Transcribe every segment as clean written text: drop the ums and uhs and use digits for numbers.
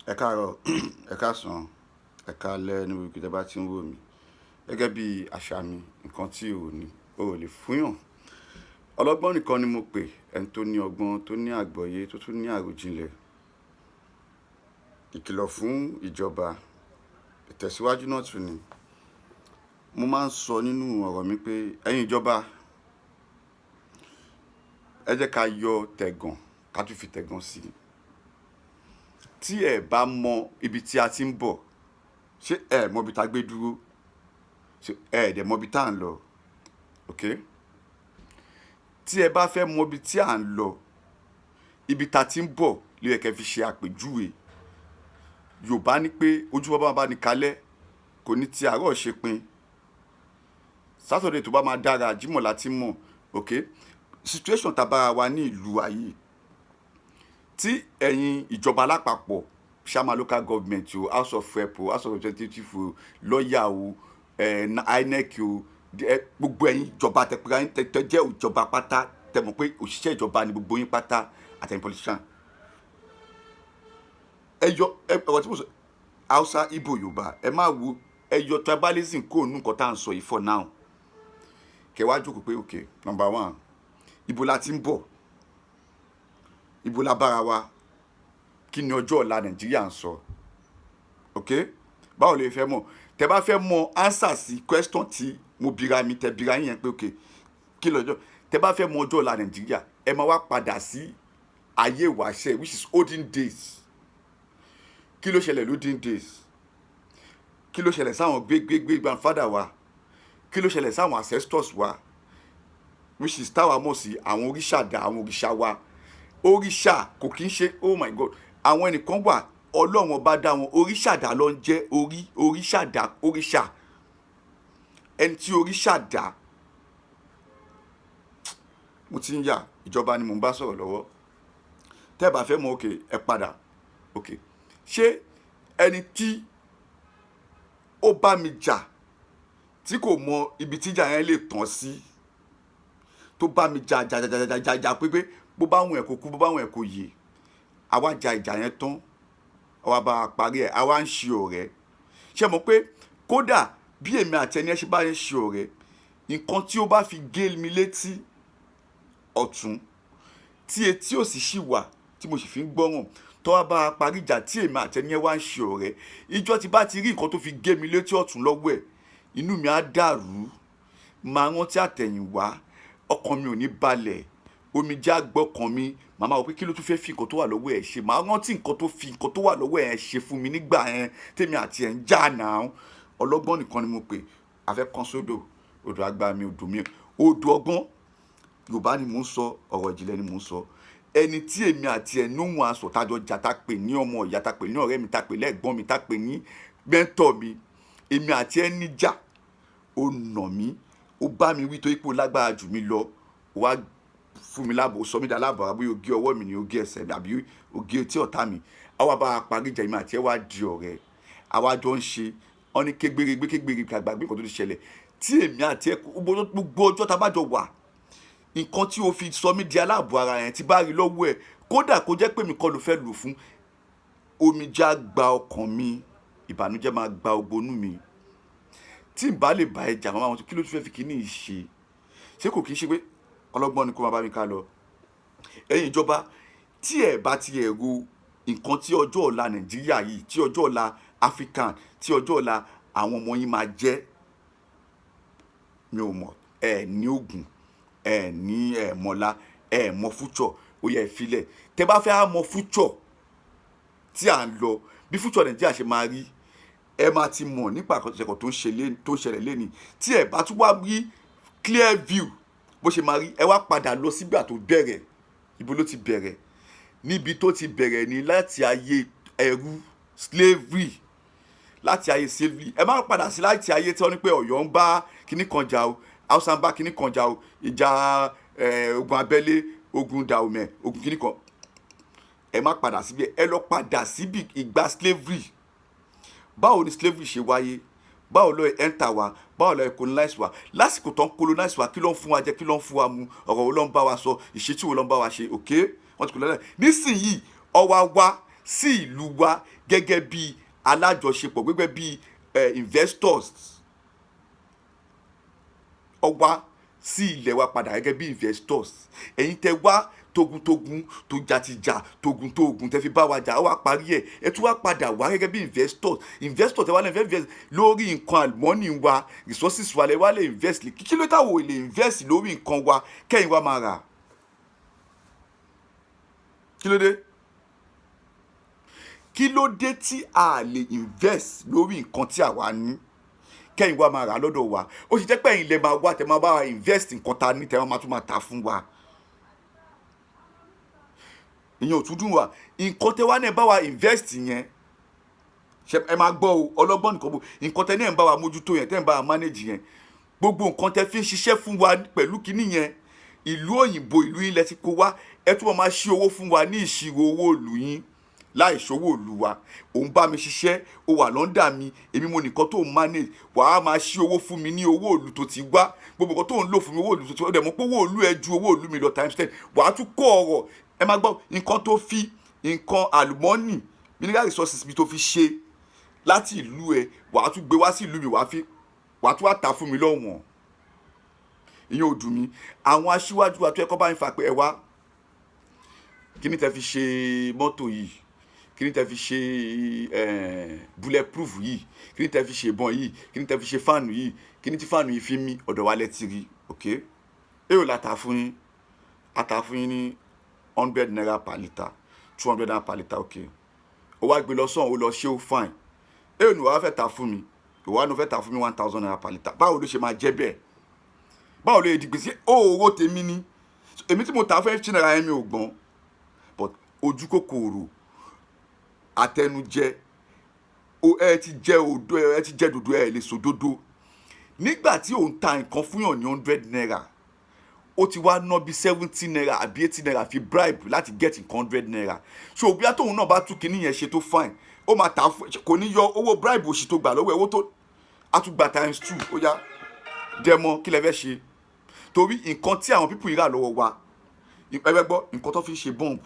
Ẹ káàárọ̀, ẹ káàsán, ẹ káalẹ́ níbi tí ẹ bá tí ń wò mí. Gẹ́gẹ́ bí àṣà mi, nǹkan tí ò ní, o ò lè fún yàn. Ọlọ́gbọ́n nìkan ni mo pè, ẹni tó ní ọgbọ́n, tó ní àgbọ́yé, tó tún ní àròjinlẹ̀. Ìkìlọ̀ fún ìjọba, ìtẹ̀síwájú náà tún ni. Mo máa ń sọ nínú ọ̀rọ̀ mi pé ẹ̀yin ìjọba, ẹ jẹ́ ká yọ tẹ̀gàn, ká tún fi tẹ̀gàn sí i. Tí ẹ bá mọ ibi tí a ti ń bọ̀, ṣé ẹ mọ ibi tá gbé dúró? Ṣé ẹ dẹ̀ mọ ibi tá à ń lọ? Okay? Tí ẹ bá fẹ́ mọ ibi tí à ń lọ, ibi tá ti ń bọ̀ ló yẹ kí ẹ fi ṣe àpèjúwe. Yorùbá ní pé ojú bàbá bá ní kalẹ̀, kò ní ti àárọ̀ ṣe pin. Saturday tó bá máa dára, Jímọ̀ la ti mọ̀. Okay? Situation tá bára wa ní ìlú wa yìí, tí ẹ̀yin ìjọba lápapọ̀, chairman local government o, House of Rep o, House of Representative o, lawyer o, INEC o, gbogbo ẹ̀yin ìjọba tẹ tẹ jẹ́ ìjọba pátá, tẹ mọ̀ pé òṣìṣẹ́ ìjọba ni gbogbo yín pátá, àtẹ̀yin politician. Ẹ yọ ọ̀rọ̀ tí mo sọ, Hausa, Igbo, Yorùbá, ẹ má wo, ẹ yọ tribalism kúrò nínú nǹkan tá à ń sọ yìí for now. Kẹ wá jókòó pé okay, number one, ibo la ti ń bọ̀? Ibo la bára wa? Kí ni ọjọ́ ọ̀la Nàìjíríà ń sọ? Okay? Báwo lè fẹ́ mọ̀? Tẹ bá fẹ́ mọ answer sí question tí mo bira mi, tẹ bira yín yẹn pé okay, kí lọ́jọ́? Tẹ bá fẹ́ mọ ọjọ́ ọ̀la Nàìjíríà, ẹ máa wá padà sí ayé ìwáṣẹ̀, which is olden days. Kí ló ṣẹlẹ̀ lolden days? Kí ló ṣẹlẹ̀ sáwọn great great great grandfather wa? Kí ló ṣẹlẹ̀ sáwọn ancestors wa, which is táwa mọ̀ sí àwọn oríṣàdá, àwọn òrìṣà wa? Òrìṣà kò kí ń ṣe, oh my God, àwọn ẹnìkan wà, Ọlọ́run Ọba dá wọn, oríṣàdá ló ń jẹ́ orí, oríṣàdá, òrìṣà. Ẹni tí oríṣàdá, mo ti ń yà, ìjọba ni mò ń bá sọ̀rọ̀ lọ́wọ́. Tẹ́ ẹ bá fẹ́ mọ̀, okay, ẹ padà. Okay, ṣé ẹni tí ó bá mi jà, tí kò mọ ibi tíjà yẹn lè tán sí, tó bá mi jà jà jà jà jà jà pé bó bá wùn ẹ́ kó kú, bó bá wùn ẹ́ kó yè, àwa ja ìjà yẹn tán, àwa bá a parí ẹ̀, àwa ń ṣe ọ̀rẹ́. Ṣé mọ̀ pé kódà bí èmi àti ẹni ẹ ṣe bá ń ṣe ọ̀rẹ́, nǹkan tí ó bá fi gé mi létí ọ̀tún, tí etí òsì ṣì wà tí mo sì fi ń gbọ́ràn, tó wá bá a parí ìjà, tí èmi àti ẹni ẹ wá ń ṣe ọ̀rẹ́, ìjọ́ tí bá ti rí nǹkan tó fi gé mi létí ọ̀tún lọ́wọ́ ẹ̀, inú mi á dàrú, máa rántí àtẹ̀yìnwá, ọkàn mi ò ní balẹ̀, omijé á gbọ́kàn mi, màá máa wò pé kí ló tún fẹ́ fi nǹkan tó wà lọ́wọ́ ẹ̀ ṣe. Màá rántí nǹkan tó fi nǹkan tó wà lọ́wọ́ ẹ̀ ṣe fún mi nígbà yẹn tèmi àti ẹ̀ ń jà náà. Ọlọ́gbọ́n nìkan ni mo pè. A fẹ́ kán sódò, odò àgbà mi, odò mi, odò ọgbọ́n. Yorùbá ni mò ń sọ, ọ̀rọ̀ ìjìnlẹ̀ ni mò ń sọ. Ẹni tí èmi àti ẹ̀ níhùn aṣọ tájọ jà, tá pè ní ọmọ ìyá, tá pè ní ọ̀rẹ́ mi, tá pè lẹ́gbọ́n mi, tá pè ní mentor mi, èmi àti ẹ̀ níjà, ó nà mí, ó bá mi wí torí pé ó lágbára jù mí lọ, ó wá fún mi láàbò, ó sọ mí dá láàbò, àbí ó gé ọwọ́ mi ni, ó gé ẹsẹ̀ mi, àbí ó gé etí ọ̀tá mi. Àwa bá a parí ìjà, èmi àti ẹ̀ wá di ọ̀rẹ́, àwa jọ ń ṣe. Wọ́n ní kégbére kégbére, gbàgbé nǹkan tó ti ṣẹlẹ̀ tí èmi àti ẹ̀. Gbogbo ọjọ́ tá a bá jọ wà, nǹkan tí o fi sọ mí di aláàbò ara yẹn, tí bá rí lọ́wọ́ ẹ̀, kódà kó jẹ́ pé mi kọ́ ló fẹ́ lò fún, omijé á gba ọkàn mi, ìbànújẹ́ máa gba ogbonú mi. Tí n bá lè bá ẹ jà, máa wọn, kí ló tún fẹ́ fi kíní yìí ṣe? Ṣé kò kí ń ṣe pé ọlọ́gbọ́n ni kó máa bá mi ká lọ? Ẹ̀yin ìjọba, tí ẹ bá ti ẹ̀ ro nǹkan tí ọjọ́ ọ̀la Nàìjíríà yìí, tí ọjọ́ ọ̀la African, tí ọjọ́ ọ̀la àwọn ọmọ yín máa jẹ́, mi ò mọ̀. Ẹ ní oògùn, ẹ ní, ẹ mọ̀la, ẹ mọ̀ future, ó yẹ ẹ filẹ̀. Tẹ bá fẹ́ mọ̀ future tí à ń lọ, bí future Nàìjíríà ṣe máa rí, ẹ máa ti mọ̀ nípa àkọsílẹ̀ tó ń ṣe tó ń ṣẹlẹ̀ lẹ́ni. Tí ẹ bá tún wá rí clear view bó ṣe máa rí, ẹ wá padà lọ sígbà tó bẹ̀rẹ̀. Ibo ló ti bẹ̀rẹ̀? Níbi tó ti bẹ̀rẹ̀ ní láti ayé ẹrú, slavery, láti ayé slavery. Ẹ má padà sí láti ayé tí wọ́n ní pé Ọ̀yọ́ ń bá kinní kan jà o, Haúsá ń bá kinní kan jà o, ìjà ogun abẹ́lé, ogun Dahomey, ogun kinní kan. Ẹ má padà síbi, ẹ lọ padà síbi ìgbà slavery. Báwo ni slavery ṣe wáyé? Báwo ló enter wa? Báwo ló colonize wa? Lásìkò tó ń colonize wa, kí ló ń fún wa jẹ? Kí ló ń fún wa mu? Ọ̀rọ̀ wo ló ń bá wa sọ? Ìṣètì wo ló ń bá wa ṣe? Okay, wọ́n ti colonize. Nísìnyìí, ọwá wá sí ìlú wa gẹ́gẹ́ bí alájọṣepọ̀, gẹ́gẹ́ bí investors. Ó wá sí ilẹ̀ wa padà gẹ́gẹ́ bí investors. Ẹ̀yin tẹ wá togun-togun, tó jàtìjà, togun-togun, tẹ fi bá wa jà, ó wá parí ẹ̀, ẹ tún wá padà wá gẹ́gẹ́ bí investors. Investors tẹ wá lè fẹ́ invest lórí nǹkan àlùmọ́nì wa, resources wa lẹ wá lè invest. Kí ló táwọn ò lè invest lórí nǹkan wa kẹ́yìn wa máa rà? Kí ló dé? Kí ló dé tí a lè invest lórí nǹkan tí àwa ní, kẹ́yìn wa máa rà lọ́dọ̀ wa? Ó sì jẹ́ pé ẹ̀yin lè máa wá, tẹ́ máa bá wa invest nǹkan ta ní, tẹ́ máa tún máa ta fún wa. Ìyẹn ò tún dùn wá. Nǹkan tẹ́ wá náà bá wa invest yẹn, ṣe ẹ máa gbọ́ o, ọlọ́gbọ́n nìkan bò. Nǹkan tẹ́ náà ń bá wa mójútó yẹn, tẹ́ ń bá wa manage yẹn, gbogbo nǹkan tẹ́ fi ń ṣiṣẹ́ fún wa pẹ̀lú kinní yẹn, ìlú òyìnbó, ìlú yín lẹ ti kó wá. Ẹ túbọ̀ máa ṣí owó fún wa ní ìṣirò owó ìlú yín láì ṣòwò ìlú wa. Òun bá mi ṣiṣẹ́, ó wà l'under mi, èmi mo nìkan tó ń manage. Wàá máa ṣí owó fún mi ní owó ìlú tó ti wá. Gbogbo nǹkan tó ń lò fún mi, owó ìlú tó ti wá. Ó dẹ̀ mọ̀ pé owó ìlú ẹ ju owó ìlú mi lọ times 10. Wàá tún kó ọ̀rọ̀. Ẹ máa gbọ́, nǹkan tó fi nǹkan àlùmọ́ọ́nì, mineral resources mi tó fi ṣe láti ìlú ẹ, wàá tún gbé wá sí ìlú mi, wàá fi wàá tún wá tà fún mi lọ́wọ́n. Ìyẹn ò dùn mí. Àwọn aṣíwájú wa tó yẹ kó bá ń fà pé, ẹ wá, kí ni tẹ́ fi ṣe mọ́tò yìí? Kí ni tẹ́ fi ṣe bulletproof yìí? Kí ni tẹ́ fi ṣe ìbọn yìí? Kí ni tẹ́ fi ṣe fan yìí? Kí ni tí fan yìí fi mí? Ọ̀dọ̀ wa lẹ ti rí. Ok, èyí la ta fún yín? A ta fún yín ní ₦100 per litre, ₦200 per litre. Ok, ó wá gbé lọ sọ́hún, ó lọ ṣé, ó fine. Èyí ni wàá fẹ́ ta fún mi? Ìwà ni ó fẹ́ ta fún mi ₦1,000 per litre? Báwo ló ṣe máa jẹ́ bẹ́ẹ̀? Báwo ló yẹ di gbèsè owó tèmi ni? Èmi tí mo ta fún ₦50 yẹn, mi ò gbọ́n, but ojú kòkòrò, àtẹnujẹ, o ẹ ti jẹ odò, ẹ ti jẹ dòdò, ẹ lè sòdodo. Nígbà tí òun ta nǹkan fún yàn ní ₦100, ó ti wá ná bí ₦70 àbí ₦80 fi bribe láti get nǹkan ₦100. So bí atóhun náà bá tún kinní yẹn ṣe tó fine, ó máa tà á fún, kò ní yọ owó bribe òṣì tó gbà lọ́wọ́ ẹ̀, owó tó á tún gba times two. Ó yá, dẹmọ, kí lẹ fẹ́ ṣe? Torí nǹkan tí àwọn people yìí rà lọ́wọ́ wa, ẹ fẹ́ gbọ́, nǹkan tó fi ń ṣe bomb,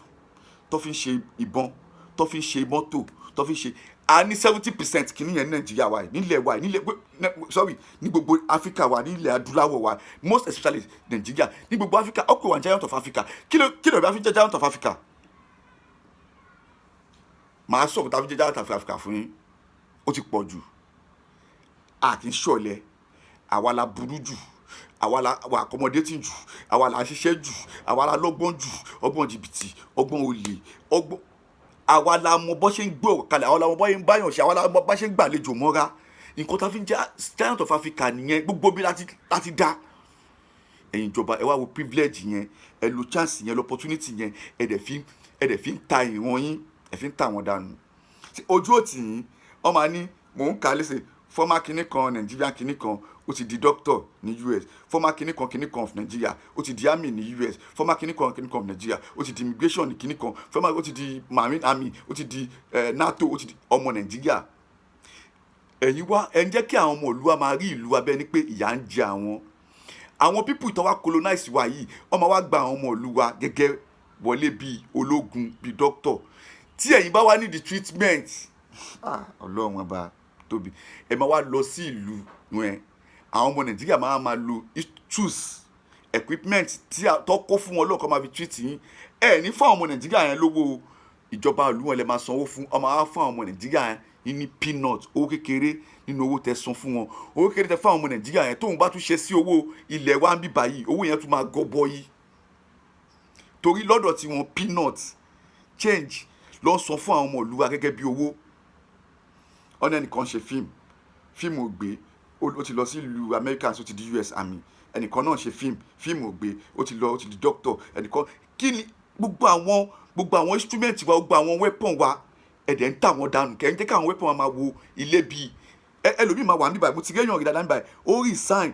tó fi ń ṣe ìbọn, tó fi ń ṣe mọ́tò, tó fi ń ṣe, a ní 70% kìíní yẹn ní Nàìjíríà wa yìí, nílẹ̀ wa yìí, nílẹ̀, sorry, ní gbogbo Áfíríkà wa, nílẹ̀ adúláwọ̀ wa, most especially Nàìjíríà. Ní gbogbo Áfíríkà, ọkọ̀ wa, giant of Africa. Kí ló bá fi jẹ́ giant of Africa? Màá sọ̀rọ̀ tá a fi jẹ́ giant of Africa fún yín. Ó ti pọ̀ jù. A kì í ṣọ̀lẹ. Àwa la burú jù, àwa la wà accommodating jù, àwa la ṣiṣẹ́ jù, àwa la lọ́gbọ́n jù, ọgbọ́n jìbìtì, ọgbọ́n olè, ọgbọ́n. Àwa la mọ bó ṣe ń gbé ọ̀rọ̀ kalẹ̀, àwa la mọ bó ṣe ń báyàn ṣe, àwa la mọ bó ṣe ń gbàlejò mọ́ra. Nǹkan tá a fi ń jẹ́ giant of Africa nìyẹn. Gbogbo bí láti dá ẹ̀yin ìjọba, ẹ wá wo privilege yẹn, ẹ lo chance yẹn, lo opportunity yẹn, ẹ dẹ̀ fi ń ta ìran yín, ẹ fi ń ta wọn dànù. Ojú òtì yín, wọ́n máa ní mò ń kà á léṣe. Former kinní kan Nàìjíríà, kinní kan, ó ti di doctor ní US. Former kinní kan kinní kan of Nigeria, ó ti di army ní US. Former kinní kan kinní kan of Nigeria, ó ti di immigration ní kinní kan. Former, ó ti di marine army, ó ti di NATO, ó ti di ọmọ Nàìjíríà. Ẹ̀yin wá ẹ̀ ń jẹ́ kí àwọn ọmọ ìlú wa máa rí ìlú wa bẹ́ẹ̀ ni pé ìyà ń jẹ àwọn. Àwọn people tó wá colonize wa yìí, wọ́n máa wá gba àwọn ọmọ ìlú wa gẹ́gẹ́ wọlé bíi ológun, bíi doctor. Tí ẹ̀yin bá wá need the treatment, ah, Ọlọ́run ọba tóbi, ẹ máa wá lọ sí ìlú yẹn. Àwọn ọmọ Nàìjíríà máa máa lo tools, equipment tí a tó kó fún wọn lọ́kọ́ máa fi treat yín. Ẹ ní fún àwọn ọmọ Nàìjíríà yẹn lówó. Ìjọba ìlú wọn lè máa sanwó fún ọmọ á fún àwọn ọmọ Nàìjíríà yẹn ní peanut, owó kékeré nínú owó tẹ́ san fún wọn. Owó kékeré tẹ́ fún àwọn ọmọ Nàìjíríà yẹn, tóun bá tún ṣe sí owó ilẹ̀ wa ń bí báyìí, owó yẹn tún máa gọbọi, torí lọ́dọ̀ tí wọn, peanut, change lọ sọ fún àwọn ọmọ ìlú wa gẹ́gẹ́ bí owó. Ọ̀nà ẹnìkan ṣe fíìmù, fíìmù ò gbé, ó ti lọ sí ìlú Amẹ́ríkà, ó ti di US Army. Ẹnìkan náà ṣe fíìmù, fíìmù ò gbé, ó ti lọ, ó ti di doctor. Ẹnìkan, kí ni gbogbo àwọn instrument wa, gbogbo àwọn weapon wa, ẹ̀dẹ̀ ń tà wọ́n dànù? Kẹ́ ń jẹ́ káwọn weapon wa máa wo ilé bíi ẹlòmíì máa wà níbàyìí. Mo ti réyàn rí dáadáa níbàyìí, ó resign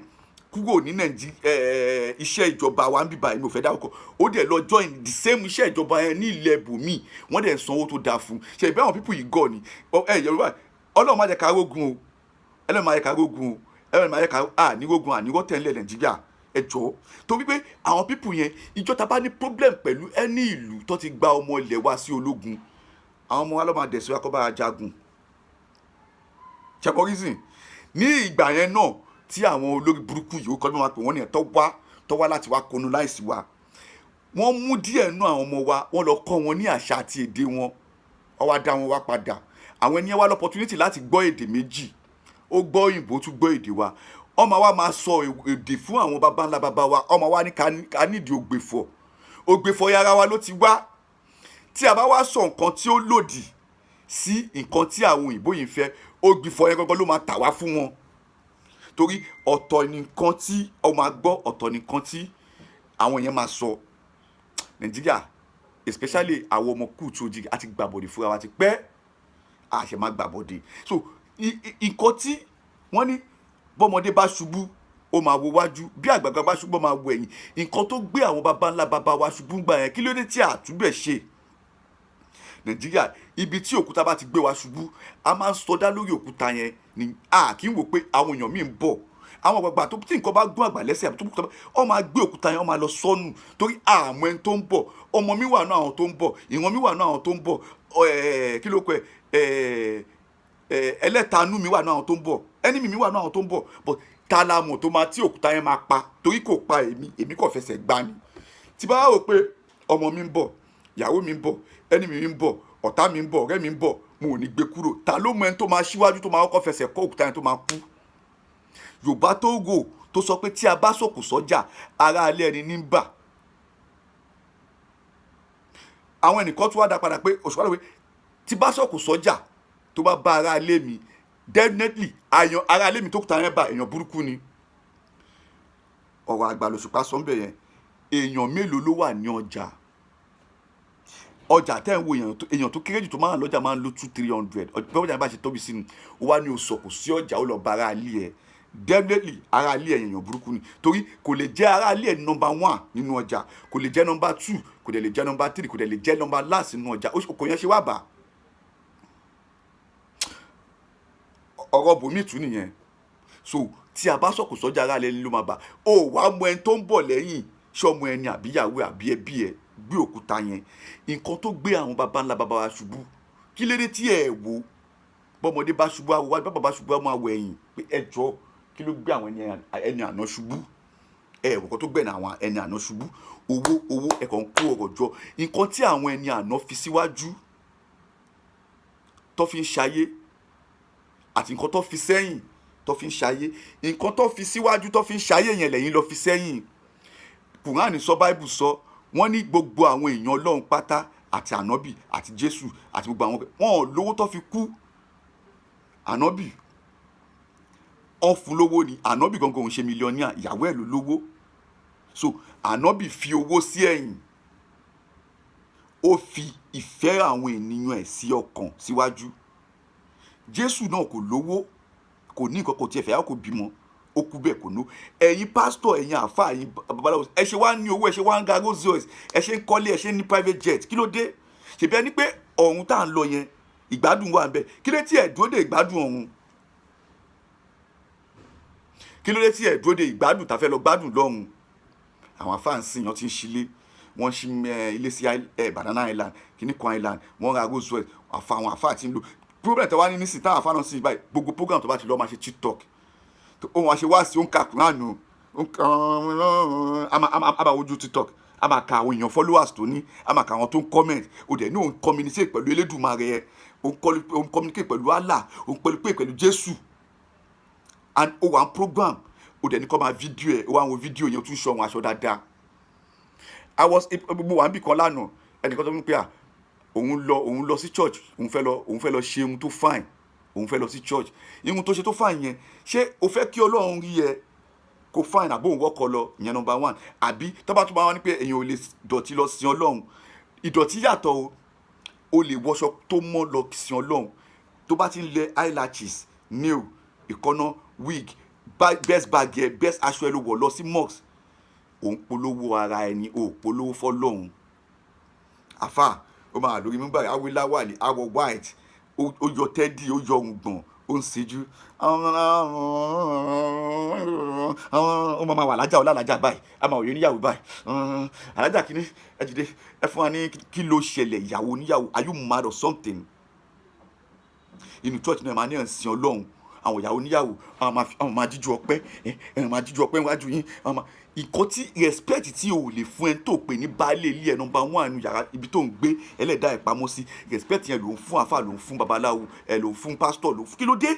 kúrò ní Nàìjíríà, iṣẹ́ ìjọba wa níbàyìí, mi ò fẹ́ dárúkọ, ó dẹ̀ lọ join the same iṣẹ́ ìjọba yẹn ní ilẹ̀ ibòmíì, wọ́n dẹ̀ ń sanwó tó dáa fún. Ṣe ìbẹ́ àwọn people yìí gọ̀ ni? Ẹ Yorùbá, Ọlọ́run má jẹ́ ká rógun o. Ọlọ́run má jẹ́ ká rógun o. Ọlọ́run má jẹ́ ká ànírógun, ànírọ́tẹ̀ ńlẹ̀ Nàìjíríà. Ẹ jọ̀ọ́, torí pé àwọn people yẹn, ìjọ ta bá ní problem pẹ̀lú ẹni ìlú tó ti gba ọmọ ilẹ̀ wa sí ológun, Àwọn ọmọ wa ló máa dẹ̀sí wa kó bá a jagun. Terrorism ní ìgbà yẹn náà tí àwọn olórí burúkú yìí, ó kọ́ bí wọ́n máa pè wọ́n nìyẹn, tó wá láti wá colonize wa, wọ́n mú díẹ̀ nú àwọn ọmọ wa, wọ́n lọ kọ́ wọn ní àṣà àti èdè wọn, wọ́n wá dá wọn wá padà. Àwọn ènìyàn wá l'opportunity láti gbọ́ èdè méjì, ó gbọ́ òyìnbó, tún gbọ́ èdè wa. Ọmọ wa máa sọ èdè fún àwọn baba ńlá baba wa. Ọmọ wa ní ká nídìí ògbèfọ̀. Ògbèfọ̀ yàrá wa ló ti wá. Tí a bá wá sọ nǹkan tí ó lòdì sí nǹkan tí àwọn òyìnbó yìí ń fẹ́, ògbìfọ̀ yẹn gangan ló máa tà wá fún wọn, torí ọ̀tọ̀ ní nǹkan tí ọ máa gbọ́, ọ̀tọ̀ ní nǹkan tí àwọn yẹn máa sọ. Nàìjíríà, especially àwọn ọmọ kùtù òjìrì, àti gbàbọ̀dè fúnra wa ti pẹ́, a ṣe máa gbàbọ̀dè. So nǹkan tí wọ́n ní, bọ́mọdé bá ṣubú, ó máa wo wájú, bí àgbààgbà bá ṣubú, ó máa wo ẹ̀yìn. Nǹkan tó gbé àwọn baba ńlá baba wa ṣubú gbà yẹn, kí ló dé tí àtúbẹ̀ ṣe? Nàìjíríà, ibi tí òkúta bá ti gbé wa ṣubú, a máa ń sọdá lórí òkúta yẹn ni. A kì í wò pé àwọn èèyàn míì ń bọ̀. Àwọn àgbààgbà tó tí nǹkan bá gún àgbà lẹ́sẹ̀ àbí tó kúta, ọ máa gbé òkúta yẹn, ọ máa lọ sọnù, torí àmọ́ ẹni tó ń bọ̀. Ọmọ mi wà náà, àwọn tó ń bọ̀, ìran mi wà náà, àwọn tó ń bọ̀, kí ló kọ ẹ, ẹlẹ́tanú mi wà náà, àwọn tó ń bọ̀, ẹni mi wà náà, àwọn tó ń bọ̀. But ta la mọ̀ tó máa tí òkúta yẹn máa pa? Torí kò pa èmi, èmi kò fẹsẹ̀ gbá ni. Tí bá wò pé ọmọ mi ń bọ̀, ìyàwó mi ń bọ̀, ẹni mi ń bọ̀, ọ̀tá mi ń bọ̀, ọ̀rẹ́ mi ń bọ̀, mo ò ní gbé kúrò. Ta ló mọ ẹni tó máa ṣíwájú, tó máa kọ́kọ́ fẹsẹ̀ kọ́ òkúta yẹn, tó máa kú? Yorùbá tó rò tó sọ pé tí a bá sòkò sọ́jà, ará alẹ́ ẹni ní bà. Àwọn ẹnìkan tún wá dá padà pé òṣùpá ló pé tí bá sòkò sọ́jà, tó bá bá ará alẹ́ mi, definitely àyàn ará alẹ́ mi tó kúta yẹn bá, èèyàn burúkú ni. Ọ̀rọ̀ àgbà lòṣùpá sọ ń bẹ̀ yẹn. Èèyàn mélòó ló wà ní ọjà? Ọjà tẹ́ ń wo, èèyàn tó kéré jù tó máa ń lọ́jà máa ń lo 200-300. Bí ọjà bá ṣe tóbi sí ni. Ó wá ní o sọ̀kò sí ọjà, ó lọ bá ará ilé ẹ̀, definitely ará ilé ẹ̀, èèyàn burúkú ni, torí kò lè jẹ́ ará ilé ẹ̀ number one nínú ọjà, kò lè jẹ́ number two, kò dẹ̀ lè jẹ́ number three, kò dẹ̀ lè jẹ́ number last nínú ọjà. Kò yẹn ṣe wá bá ọ̀rọ̀ bòmí tún nìyẹn. So tí a bá sọ̀kò sọ́jà, ará ilé ló máa bà. Ó wàá mọ ẹni tó ń bọ̀ lẹ́yìn, ṣọmọ ẹni, àbíyàwó, àbí ẹbí ẹ gbé òkúta yẹn. Nǹkan tó gbé àwọn baba ńlá baba wa ṣubú, kí lédè tí ẹ wò? Bọ́mọdé bá ṣubú, àwọ̀ wájú, bàbá bá ṣubú, àwọn àwọ̀ ẹ̀yìn pé ẹ jọ, kí ló gbé àwọn ẹni àná ṣubú? Ẹ wò kó tó gbẹ̀nà àwọn ẹni àná ṣubú. Owó, owó, ẹ kàn ń kó ọrọ̀ jọ. Nǹkan tí àwọn ẹni àná fi síwájú tó fi ń ṣayé àti nǹkan tó fi sẹ́yìn tó fi ń ṣayé, nǹkan tó fi síwájú tó fi ń ṣayé yẹn lẹ́yìn lọ fi sẹ́yìn. Kùránì sọ, Báíbù sọ, wọ́n ní gbogbo àwọn èèyàn Ọlọ́run pátá, àti ànábì àti Jésù àti gbogbo àwọn, wọn ò lówó tó fi kú. Ànábì, wọ́n fún lówó ni. Ànábì gangan òun ṣe millionaire, ìyàwó ẹ̀ ló lówó. So ànábì fi owó sí ẹ̀yìn, ó fi ìfẹ́ àwọn ènìyàn ẹ̀ sí ọkàn síwájú. Jésù náà kò lówó, kò ní nǹkan, kò tiẹ̀ fẹ́, kò bímọ, ó kú bẹ́ẹ̀, kò ná. Ẹ̀yin pásítọ̀, ẹ̀yin àáfàá, ẹ̀yin babaláwo, ẹ ṣe wá ní owó, ẹ ṣe wá ń ga Rolls Royce, ẹ ṣe ń kọ́lé, ẹ ṣe ń ní private jet, kí ló dé? Ṣèbí ẹni pé ọ̀run tá à ń lọ yẹn, ìgbádùn wà ń bẹ. Kí ló dé tí ẹ̀ dúró de ìgbádùn ọ̀run? Kí ló dé tí ẹ̀ dúró de ìgbádùn tá a fẹ́ lọ gbádùn lọ́run? Àwọn àáfàá ń sìn, wọ́n ti ń ṣílé, wọ́n ṣí ilé sí Banana Island, kìíní kan island, wọ́n ra Rolls Royce. Àfa, àwọn àáfàá ti ń lò. Problem tó wá ní nísìnyí táwọn àáfàá náà sì báyìí, gbogbo program tó bá ti lọ, máa ṣe TikTok, òun àṣẹ wá sí, ó ń ka Kùránù, a máa wojú TikTok, a máa ka àwọn èèyàn, followers tó ní, a máa ka àwọn tó ń comment. Ó dẹ̀ ní òun communicate pẹ̀lú Elédùmarè ẹ̀, òun communicate pẹ̀lú Allah, òun communicate pẹ̀lú Jésù, and ó wà ń program, ó dẹ̀ ní kó máa fídíò ẹ̀, ó wà ń wo fídíò yẹn, ó tún ṣọ àwọn aṣọ dáadáa. I was, gbogbo wa ń bì kan lánàá, ẹnìkan tó ń pè à, òun lọ sí church, òun fẹ́ lọ ṣe ohun tó fine, òun fẹ́ lọ sí church. Ihun tó ṣe tó fine yẹn, ṣé o fẹ́ kí Ọlọ́run rí ẹ kó fine, àbó òun wọ́kọ̀ lọ? Ìyẹn number one. Àbí tó bá tún bá wá ní pé èèyàn ò lè dọ̀tí lọ sin Ọlọ́run? Ìdọ̀tí yàtọ̀ o. O lè wọṣọ tó mọ́ lọ sin Ọlọ́run. Tó bá ti ń lẹ eyelashes, nail, ìkọ́nà, wig, best bag ẹ, best aṣọ ẹ ló wọ̀ lọ sí mosque, òun polówó ara ẹni, o polówó fọlọ́run. Àfà ó máa lórí mímbà, awéláwàlì, awọ white, ó yọ tẹ́dí, ó yọ òǹgbọ̀n. Ó ń ṣíjú, ó máa wà lájà, ọlá báyìí, a máa wòye níyàwó báyìí. Alájà kìíní, ẹ dìde, ẹ fún wa ní. Kí ló ṣẹlẹ̀? Ìyàwó oníyàwó, are you mad or something? Inú church náà máa ní ẹ̀sìn Ọlọ́run. Àwọn ìyàwó oníyàwó, àwọn máa jíjú ọpẹ́, ẹ máa jíjú ọpẹ́ níwájú yín. Àwọn máa ìkọ́ tí respect tí o lè fún ẹ tó pè ní baálé ilé ẹ number one nínú yàrá ibi tó ń gbé ẹlẹ́dàá ẹ̀ pamọ́ sí. Respect yẹn ló ń fún àfà, ló ń fún babaláwo ẹ, ló ń fún pásítọ̀, ló ń fún. Kí ló dé?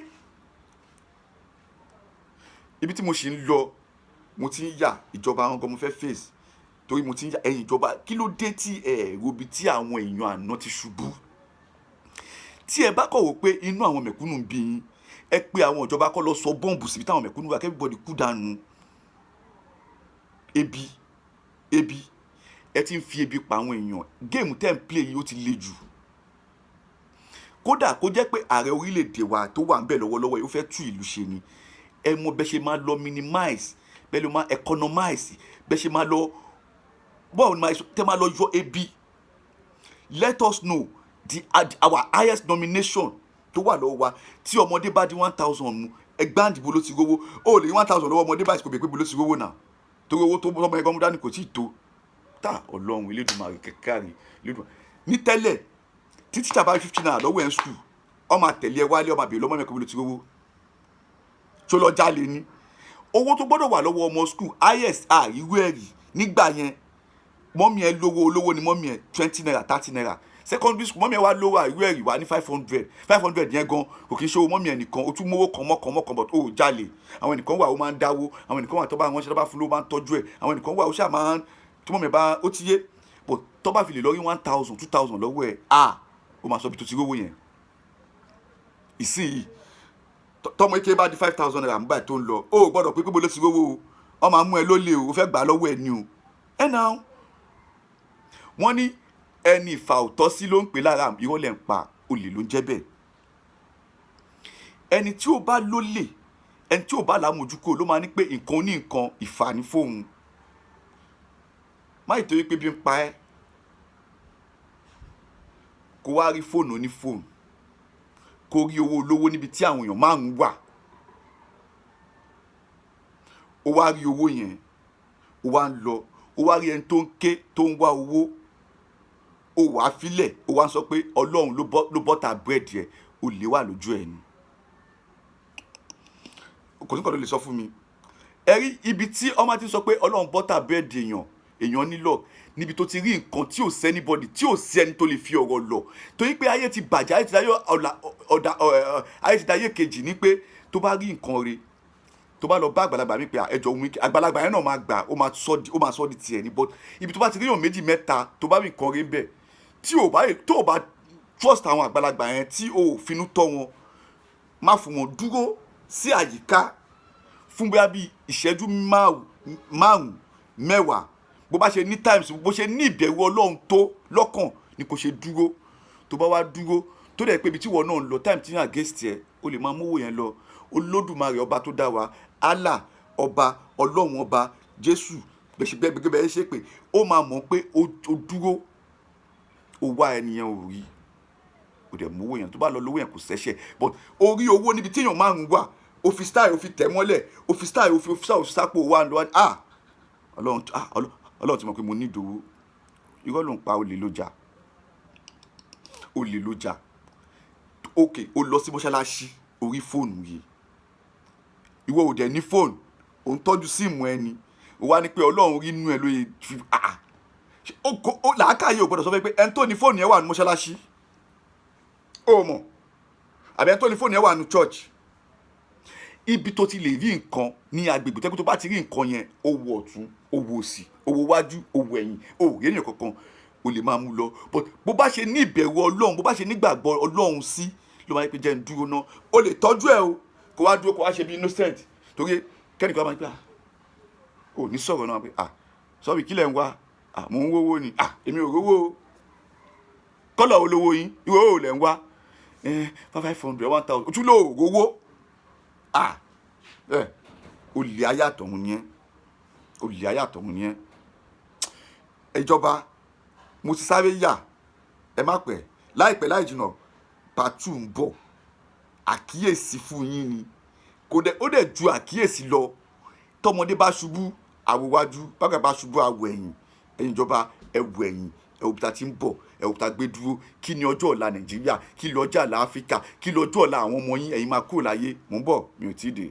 Ibi tí mo ṣì ń lọ, mo ti ń yà ìjọba, àwọn gan mo fẹ́ face, torí mo ti ń yà ẹ̀yìn ìjọba. Kí ló dé tí ẹ robi tí àwọn èèyàn àná ti ṣubú? Tí ẹ bá kọ̀ wò pé inú àwọn mẹ̀kúnnù ń bí yín, ẹ pé àwọn ìjọba kọ́ lọ sọ bọ́ǹbù síbi táwọn mẹ̀kúnnù wà, everybody kú dànù. Ebi, ebi, ẹ ti ń fi ebi pa àwọn èèyàn. Game tẹ́ ń play yìí, ó ti le jù. Kódà kó jẹ́ pé ààrẹ orílẹ̀-èdè wa tó wà ń bẹ̀ lọ́wọ́lọ́wọ́ yìí, ó fẹ́ tú ìlú ṣe ni, ẹ mọ bẹ́ ṣe máa lọ minimize, bẹ́ẹ̀ ló máa economize, bẹ́ẹ̀ ṣe máa lọ bọ́ọ̀ ni máa tẹ́ máa lọ yọ ebi. Let us know the our highest nomination tó wà lọ́wọ́ wa. Tí ọmọdé bá di 1,000 mu, ẹgbẹ́ àdìbò ló ti rówó. Ó lè ní 1,000 lọ́wọ́ ọmọdé báyìí, kò bẹ̀ pé bó ló ti rówó náà, torí owó tó ọmọ ẹgbẹ́ ọmọdé dání kò tí ì tó tá. Ọlọ́run Elédùmarè kẹkẹrì Elédùmarè ní tẹ́lẹ̀, tí tíṣà bá 50 naira lọ́wọ́ ẹ̀ ń sùn, ọmọ àtẹ̀lé ẹ wálé, ọmọ àbèrè lọ́mọ ẹ̀kọ́ bó ló ti rówó, tó lọ jalè ni. Owó tó gbọ́dọ̀ wà lọ́wọ́ ọmọ school highest, àríwú ẹ̀rì nígbà yẹn, mummy ẹ lówó, olówó ni mummy ẹ, 20 naira, 30 naira. Secondary school, mummy ẹ wá lówó, àríwú ẹ̀rì wà ní 500. 500 yẹn gan kò kí n ṣe owó mummy ẹ nìkan, o tún mówó kan mọ́kan mọ́kan, but ó jalè. Àwọn ẹnìkan wà, ó máa ń dáwó. Àwọn ẹnìkan wà, tó bá wọn ṣe, tó bá fún lówó, máa ń tọ́jú ẹ̀. Àwọn ẹnìkan wà, ó ṣáà máa ń tí mummy ẹ bá ó ti yé. But tó bá fi lè lọ rí 1,000, 2,000 lọ́wọ́ ẹ̀, ah, ó máa sọ bí tó ti rówó yẹn. Ìsinyìí, tọmọ ike bá di 5,000 naira nígbà tó ń lọ, ó gbọ́dọ̀ pé pé ló ti rówó o. Wọ́n máa mú ẹ lólè o, ó fẹ́ gbà á lọ́wọ́ ẹ ní o. Ẹ náà wọ́n ní ẹni ìfà òtọ́ sí ló ń pè lára. Irọ́ lẹ̀ ń pa, olè ló ń jẹ́ bẹ́ẹ̀. Ẹni tí ó bá lólè, ẹni tí ó bá lámójúkò ló máa ní pé nǹkan oní nǹkan ìfà ní fóun. Má ìtorí pé bí ń pa ẹ́, kó wá rí fóònù oní fóònù, kó rí owó olówó níbi tí àwọn èèyàn márùn-ún wà. Ó wá rí owó yẹn, ó wá ń lọ, ó wá rí ẹni tó ń ké, tó ń wá owó, ó wàá filẹ̀, ó wá ń sọ pé Ọlọ́run ló butter búrẹ́dì ẹ̀. Ó lè wà lójú ẹ̀ ni, kò sí nǹkan tó lè sọ fún mi. Ẹ rí ibi tí ọmọ ti sọ pé Ọlọ́run butter búrẹ́dì èèyàn, èèyàn nílò níbi tó ti rí nǹkan tí ò sí anybody, tí ò sí ẹni tó lè fi ọ̀rọ̀ lọ, torí pé ayé ti bàjẹ́, ayé ti dayé ọ̀la ọ̀dà, ayé ti dayé kejì ní pé tó bá rí nǹkan re, tó bá lọ bá àgbàlagbà mi pé ẹjọ́ òun, àgbàlagbà yẹn náà máa gbà, ó máa sọ di tiẹ̀ ní. But ibi tó bá ti rí èèyàn méjì, mẹ́ta, tó bá rí nǹkan rí bẹ́ẹ̀, tí ò bá tó ò bá trust àwọn àgbàlagbà yẹn, tí o ò finú tọ́ wọn, má fún wọn. Dúró sí àyíká fún bóyá bíi ìṣẹ́jú márùn, 10, bó bá ṣe ní times, bó ṣe ní ìbẹ̀rù Ọlọ́run tó lọ́kàn ni kò ṣe dúró. Tó bá wá dúró, tó dẹ̀ pé ibi tí ìwọ náà ń lọ, time tí yàn against ẹ, o lè máa mówó yẹn lọ. Olódùmarè, ọba tó dá wa, Allah, ọba Ọlọ́run, ọba Jésù, bẹ́ẹ̀ bẹ́ẹ̀ ṣe pé ó máa mọ̀ pé ó dúró, ó wá ẹnìyẹn, ò rí, ó dẹ̀ mówó yẹn. Tó bá lọ lówó yẹn, kò sẹ́ṣẹ̀, but ó rí owó níbi tí èèyàn márùn wà, ó fi style, ó fi tẹ̀ mọ́lẹ̀, ó fi style, ó fi sápò wà ń lọ. Ah, Ọlọ́run, ah, Ọlọ́run ti mọ̀ pé mo ní ìdòwú. Irọ́ ló ń pa, olè ló jà, olè ló jà. Ok, ó lọ sí mọ́ṣáláṣí, orí fóònù yìí, ìwọ ò dẹ̀ ní fóònù, ò ń tọ́jú SIM ẹni, ó wá ní pé Ọlọ́run rí inú ẹ lóye fi. Ah, ó làákàyè ò gbọdọ̀ sọ fún mi pé ẹni tó ní fóònù yẹn wà ní mọ́ṣáláṣí, ó mọ̀, àbí ẹni tó ní fóònù yẹn wà ní church. Ibi tó ti lè rí nǹkan ní agbègbè tẹ́kọ̀, tó bá ti rí nǹkan yẹn, ó wo ọ̀tún, ó wo òsì, ó wo wájú, ó wo ẹ̀yìn, ó rí ènìyàn kankan, ó lè máa mú lọ. But bó bá ṣe ní ìbẹ̀rù Ọlọ́run, bó bá ṣe nígbàgbọ́ Ọlọ́run sí, ló máa ń pè jẹ́ ń dúró ná. Ó lè tọ́jú ẹ o, kó wá dúró, kó wá ṣe bí innocent, torí kẹ́nìkan máa ń pè, ah, ò ní sọ̀rọ̀ náà pé, ah, sọ́ọ̀bì, kílẹ̀ ń wá? Ah, mò ń wówó ni. Ah, èmi ò rówó o. Kọ́lọ̀ olówó yín, ìwé ò lẹ̀ ń wá? 500, 1,000, ojú ló rówó. Ah, ẹ olè ayé àtọ̀hún ni ẹ, olè ayé àtọ̀hún ni ẹ. Ìjọba, mo ti sáré yà, ẹ má pẹ́. Láìpẹ́ láì jìnnà, part two ń bọ̀. Àkíyèsí fún yín ni, kò dẹ̀, ó dẹ̀ ju àkíyèsí lọ. Tọmọdé bá ṣubú, àwòwájú, bákan bá ṣubú, àwò ẹ̀yìn. Ẹ̀yin ìjọba, ẹ wò ẹ̀yìn, ẹ wò bí ta ti ń bọ̀, ẹ wò bí ta gbé dúró. Kí ni ọjọ́ ọ̀la Nàìjíríà? Kí lọ́jọ́ ọ̀la Áfíríkà? Kí lọ́jọ́ ọ̀la àwọn ọmọ yín? Ẹ̀yin máa kúrò láyé. Mò ń bọ̀, mi ò tí ì dé.